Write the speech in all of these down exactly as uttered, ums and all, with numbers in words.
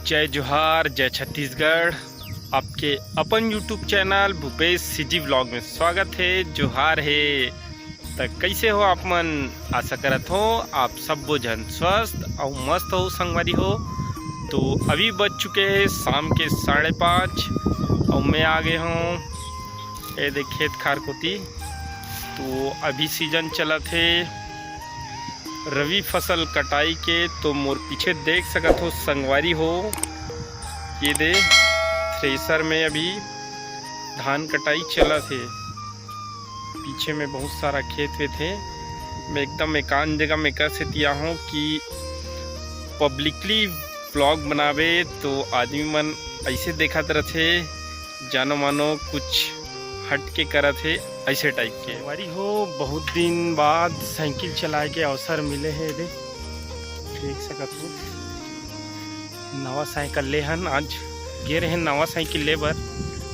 जय जोहार, जय छत्तीसगढ़। आपके अपन YouTube channel Bhupesh CG vlog में स्वागत हे। जोहार हे। त कैसे हो आप मन? आशा करत हो आप सब्बो झन स्वस्थ अउ मस्त हो संगवारी हो। तो अभी बज चुके हैं शाम के साढ़े पाँच अउ मैं आ गए हूँ ए देख खेत खार कोती। तो अभी सीजन चलत हे रवि फसल कटाई के। तो मोर पीछे देख सकत हो संगवारी हो, ये दे थ्रेसर में अभी धान कटाई चलत हे। पीछे में बहुत सारा खेत वेत हे। मैं एकदम एकांत जगह में कर सेती आहूँ कि पब्लिकली व्लॉग बनावे तो आदमी मन ऐसे देखत रथे, जानो मानो कुछ हट के करत हे, ऐसे टाइप के। संगवारी हो, बहुत दिन बाद साइकिल चलाए के अवसर मिले हे। दे देख सकत हो, नवा साइकिल ले हन। आज गे रहे नवा साइकिल ले बर।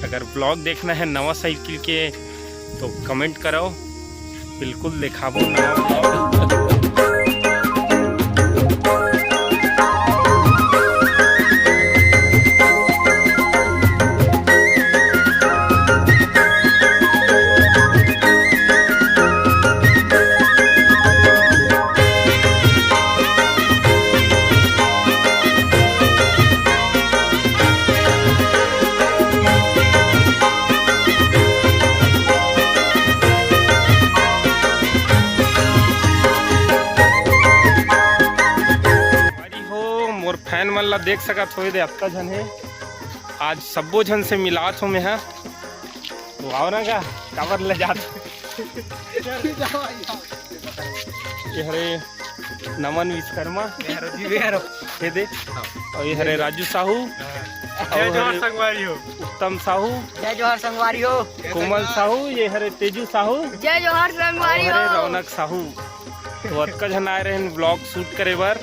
अगर व्लॉग देखना है नवा साइकिल के तो कमेंट करो, बिल्कुल दिखाबो नवा व्लॉग। संगवारी हो, मोर फैन मन ला देख सकत हो, दे अतका झन हे। आज सब्बो झन से मिलात हो मैं हा। तो आओ ना का, काबर ले जात? ये हरे नमन विश्वकर्मा, ये हरे जीवे हरो। ये दे, हाँ। और ये हरे राजू साहू, हाँ। और जय जोहार हरे संगवारी हो। उत्तम साहू, जय जोहार संगवारी हो। कोमल साहू, ये हरे तेजू साहू, जय जोहार संगवारी और हरे हो। रौनक साहू। तो अतका झन आए रहन व्लॉग शूट करे बर,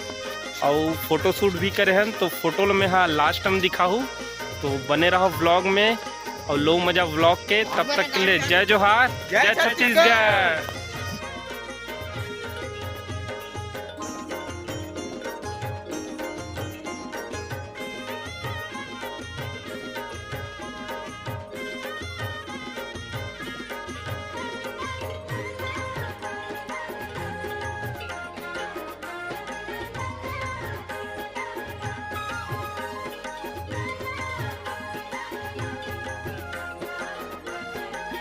अउ फोटो शूट भी करे हन। तो फोटो ल मैं हा लास्ट में दिखाहू, तो बने रहो व्लॉग में अउ लो मजा व्लॉग के। तब तक के लिए जय जोहार, जय जय छत्तीसगढ़।